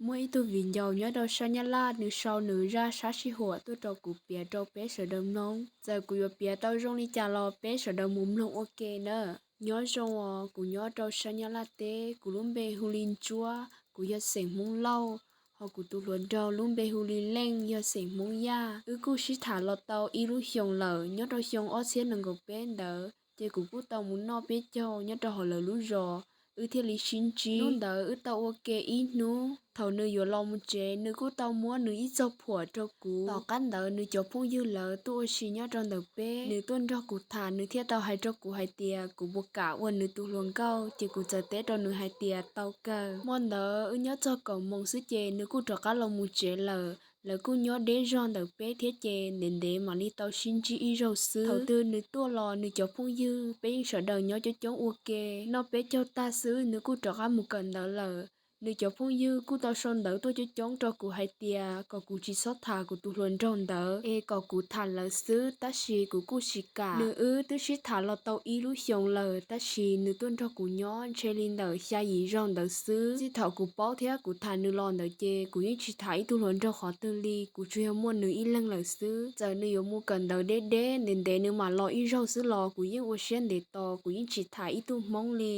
Muaj ib tug viv ncaus nyob rau sab Nyab Laj, nws sau nws zaj sab sij huam tuaj rau kuv piav rau peb sawv daws mloog. Txawm kuv yuav piav tau zoo li cas los peb sawv daws mus mloog ua ke na. Nyob zoo os, kuv nyob rau sab Nyab Laj teb, kuv lub npe hu li Ntsuab, kuv yog xeem Hmoob Lauj, ho kuv tus hluas nraug lub npe hu li Leej, yog xeem Hmoob Yaj. Wb kuj sib tham los tau ib lub xyoos lawm, nyob rau xyoo ob txhiab nees nkaum peb ntawd ces kuv kuj tau mus noj peb caug nyob rau hauv lawv lub zos, wb thiaj li sib ntsib. Hnub ntawd wb tau ua ke ib hnub, thaum nws yuav los mus tsev nws kuj tau muab nws ib txog phuam rau kuv. Tom qab ntawd nws cov phooj ywg lawv tuaj ua si nyob rau ntawm peb, nws tuaj nrog kuv tham, nws thiaj tau hais rau kuv hais tias kuv puas kam ua nws tus hluas nkauj, ces kuv txawm teb rau nws hais tias tau kawg. Hmo ntawd wb nyob txog kaum moos xwb ces nws kuj rov qab los mus tsev lawm. Lawv kuj nyob deb zog ntawm peb thiab ces ntev ntev mam li tau sib ntsib ib zaug xwb. Thaum twg nws tuaj los nws cov phooj ywg peb yeej sawv daws nyob coob coob ua ke. Noj peb caug tag xwb nws kuj rov qab mus kawm ntawv lawm. Nws cov phooj ywg kuj tau sau ntawv tuaj coob coob rau kuv hais tias kom kuv tsis txhob tham kuv tus hluas nraug ntawd es kom kuv tham lawv xwb, tab sis kuv kuj tsis kam. Nws wb twb sib tham los tau ib lub xyoos lawm, tab sis nws tuaj nrog kuv nyob ntshe li ntawm xya yim zaug ntawd xwb. Txij thaum kuv paub thiab kuv tham nws los ntawd ces kuv yeej tsis tham ib tug hluas nraug qhov twg li, kuv tsuas yog muaj nws ib leeg lawm xwb. Txawm nws yuav mus kawm ntawv deb deb ntev ntev nws mam los ib zaug xwb los kuv yeej ua siab ntev tos, kuv yeej tsis tham ib tug Hmoob li.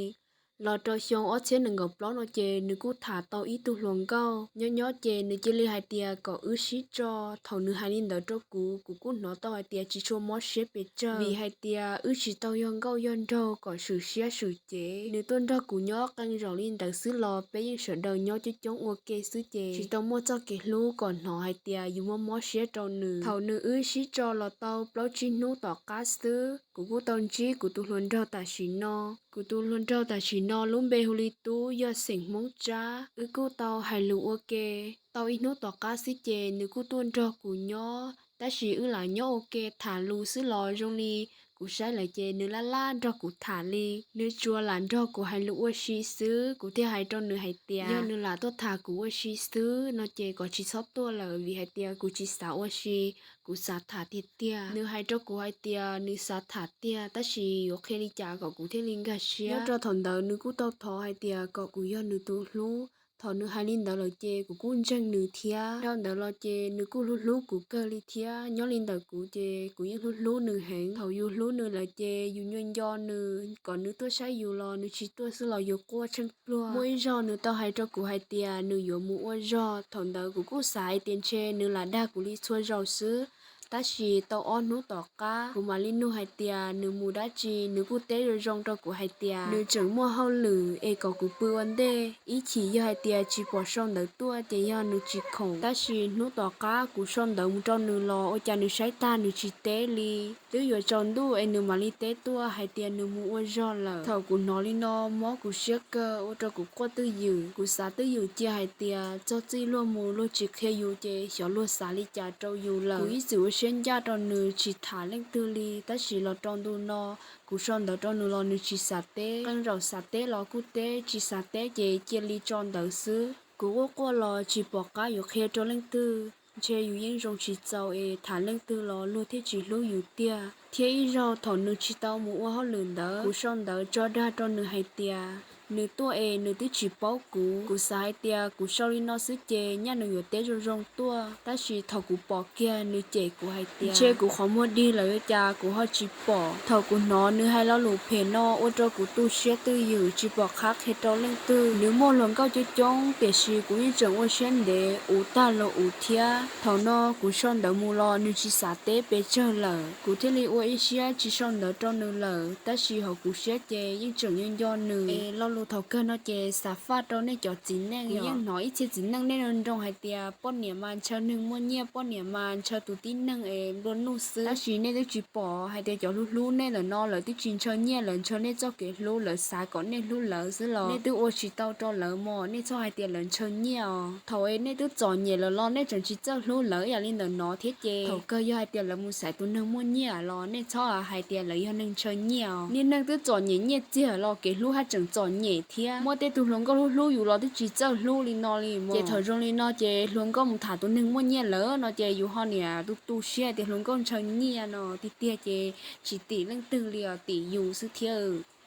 Los rau xyoo ob txhiab nees nkaum plaub no ces nws kuj tham tau ib tug hluas nkauj. Nyob nyob ces nws cia li hais tias kom wb sib tso. Thaum nws hais li ntawd rau kuv, kuv kuj hnov tau hais tias tsis tshua mob siab pes tsawg, vim hais tias wb tsis tau yog nkauj yog nraug kom swm siab swm cev. Nws tuaj nrog kuv nyob qee zaum li ntawd xwb los peb yeej sawv daws nyob coob coob ua ke xwb ces tsis tau muaj txoj kev hlub kom hnov hais tias yus mob mob siab rau nws. Thaum nws wb sib tso los tau plaub tsib hnub tom qab xwb, kuv kuj tau ntsib kuv tus hluas nraug tam sim no. Kuv tus hluas nraug tam sim no lub npe hu li Tub, yog xeem Hmoob Tsab. Wb kuj tau hais lus ua ke tau ib hnub tom qab xwb ces nws kuj tuaj nrog kuv nyob, tab sis wb lam nyob ua ke tham lus xwb los zoo li kuv saib lawm ces nws laj laj nrog kuv tham li. Nws tsuas lam nrog kuv hais lus ua si xwb, kuv thiaj hais rau nws hais tias yog nws lam tuaj tham kuv ua si xwb no ces kom tsis txhob tuaj lawm, vim hais tias kuv tsis xav ua si, kuv xav tham tiag tiag. Nws hais rau kuv hais tias nws xav tham tiag, tab sis yuav qhia li cas kom kuv thiaj li nkag siab. Nyob rau thaum ntawd nws kuj tau thov hais tias kom kuv yog nws tus hlub. Thaum nws hais li ntawd lawm ces kuv kuj ntseeg nws thiab. Dhau ntawd los ces nws kuj hlub hlub kuv kawg li thiab. Nyob li ntawm kuv ces kuv yeej hlub hlub nws heev. Thaum yus hlub nws lawm ces yus nco nco nws, kom nws tuaj saib yus los nws tsis tuaj xwb los yus quaj tsheej pluag. Muaj ib zaug nws tau hais rau kuv hais tias nws yuav mus ua zog. Thaum ntawd kuv kuj xav hais tias ntshe nws lam dag kuv li txhua zaus xwb. Tab sis tau ob hnub tom qab kuv mam li nug hais tias nws mus dab tsi, nws kuj teb zoo zoo rau kuv hais tias nws tseem muaj hauj lwm es kom kuv pw ua ntej, ib chim yog hais tias tsis pom sau ntawv tuaj ces yog nws tsis khoom. Tab sis hnub tom qab kuv sau ntawv mus rau nws los ua cas nws saib tag nws tsis teb li. Twb yuav tsaus ntuj es nws mam li teb tuaj hais tias nws mus ua zog lawm. Thaum kuv hnov li no mob kuv siab kawg ua rau kuv quaj twj ywm. Kuv xav twj ywm cia hais tias txog txij luag mus luag tsis qhia yus ces xyov luag xav li cas rau yus lawm. Kuv ib txwm ua siab ncaj rau nws tsis tham leej twg li, tab sis los rau ntu no kuv sau ntawv rau nws los nws tsis xav teb. Qee zaum xav teb los kuj teb, tsis xav teb ces cia li tso ntawv xwb. Kuv quaj quaj los tsis pom qab yuav qhia rau leej twg, ntshe yus yeej zoo tsis txaus es tham leej twg los luag thiaj tsis hlub yus tiag. Thiab ib zaug thaum nws tsis tau mus ua hauj lwm ntawd, kuv sau ntawv tso dag rau nws hais tias nws tuaj es nws twb tsis paub kuv. Kuv xav hais tias kuv sau li no xwb ces nyaj nws yuav teb zoo zoo tuaj, tab sis thaum kuv pom kiag nws cem kuv hais tias ntshe kuv qhov muag dig lawm ua cas kuv ho tsis pom. Thaum kuv hnov nws hais lo lus phem no ua rau kuv tu siab twj ywm tsis pom qab qhia rau leej twg. Nws muaj hluas nkauj coob coob tiam sis kuv yeej tseem ua siab ntev uv tag los uv thiab. Thaum no kuv sau ntawv mus los nws tsis xav teb pes tsawg lawm, kuv thiaj li ua ib siab tsis sau ntawv rau nws lawm, tab sis hauv kuv siab ces yeej tseem nco nco nws. Es lo lus thaum kawg no ces xav faj rau nej cov txiv neej, yeej hnov ib txhia txiv neej nej nroo nroo hais tias poj niam mas ntshaw neeg muaj nyiaj, poj niam mas ntshaw tus tib neeg es nplua nuj xwb. Tab sis nej twb tsis pom hais tias cov hlub hlub nej ntawm no lawv twb tsis ntshaw nyiaj, lawv ntshaw nej txoj kev hlub, lawv xav kom nej hlub lawv xwb los nej twb ua tsis tau rau lawv mog, nej txhob hais tias lawv ntshaw nyiaj os. Thaum es nej twb txom nyem lawm los nej tseem tsis txawj hlub lawv ib yam li ntawm no thiab ces thaum kawg yog hais tias lawv mus xaiv tus neeg muaj nyiaj los nej txhob hais tias lawv yog neeg ntshaw nyiaj os. Niag neeg twb txom nyem nyiaj txiag los kev hlub haj tseem txom nyem thiab. Muaj tej tug hluas nkauj hlub hlub yus los twb tsis txawj hlub li no li mog. Ces thaum zoo li no ces hluas nkauj mus tham tus neeg muaj nyiaj lawm no ces yus ho niam tu tu siab tias hluas nkauj ntshaw nyiaj no tiag tiag ces tsis tim leej twg li os, tim yus xwb thiab.